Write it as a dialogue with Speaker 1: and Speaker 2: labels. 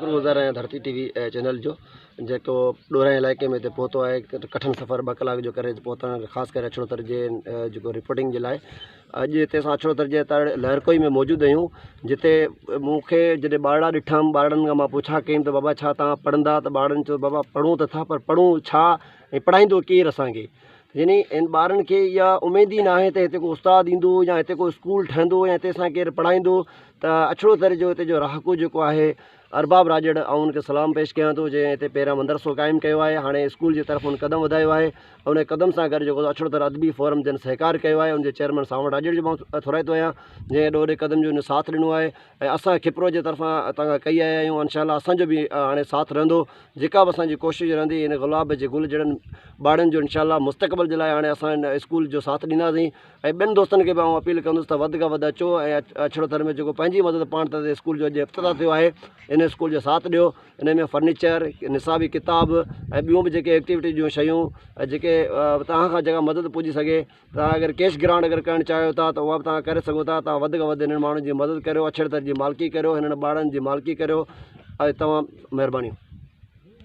Speaker 1: شڪرگذار آهيان ڌرتي ٽي وي چينل جو جيڪو ڏورانهين علائقي ۾ هتي پهتو آهي ڪٺن سفر ٻه ڪلاڪ جو ڪري پهتڻ خاص ڪري اڇڙو تر جي جيڪو رپورٽنگ جي لاء اڄ هتي اسان اڇڙو تر جي تڙ لهرڪوئي ۾ موجود آهيون جتي مون کي جڏهن ٻارڙا ڏٺم ٻارڙن کان مان پڇا ڪيم ته بابا ڇا توهان پڙهندا ته ٻارڙن چيو بابا پڙهون ته ٿا پر پڙهون ڇا ۽ پڙهائيندو ڪير اسان کي يعني ان ٻارن کي اها اميد ئي ناهي ته هتي ڪو استاد ايندو يا هتي ڪو اسڪول ٺهندو يا هتي اسان کي ڪير پڙهائيندو ته اڇڙو تر جو هتي جو رهاڪو جيڪو آهي ارباب راڄڙ آئون ان کي سلام پيش ڪيان ٿو جنهن هتي پهريان مدرسو قائم ڪيو آهي هاڻي اسڪول جي طرف ان قدم وڌايو آهي ان قدم سان گڏ جيڪو اڇڙو تر ادبي فورم جن سهڪار ڪيو آهي ان جي چيئرمين سانوڻ راڄڙ جو به ٿورائتو آهيان جنهن ايڏو وڏي قدم جو ان ساٿ ڏنو آهي ۽ اسان کپرو جي طرفان اتان کان ڪهي آيا آهيون انشاء الله اسان جو به هاڻي ساٿ رهندو جيڪا به اسان جي ڪوشش رهندي ان گلاب جي گل جهڙن ٻارڙن جو انشاء الله مستقبل جي لاء هاڻي اسان ان اسڪول جو ساٿ ڏينداسين ۽ ٻين دوستن کي به آئون اپيل ڪندس ته وڌ کان وڌ اچو ۽ اڇڙو ٿر ۾ جيڪو پنهنجي مدد پاڻ تحت اسڪول جو اڄ افتتاح ٿيو آهي ان اسڪول جو ساٿ ڏيو ان ۾ فرنيچر نصابي ڪتاب ۽ ٻيون به جيڪي ايڪٽيوٽي جون شيون جيڪي توهان کان جيڪا مدد پڄي سگهي توهان اگر ڪيش گرانٽ اگر ڪرڻ چاهيو ٿا ته اها به توهان ڪري سگهو ٿا توهان وڌ کان وڌ هنن ماڻهن جي مدد ڪريو اڇڙ تر جي مالڪي ڪريو هنن ٻارڙن جي مالڪي ڪريو ۽ تمام مهربانيون.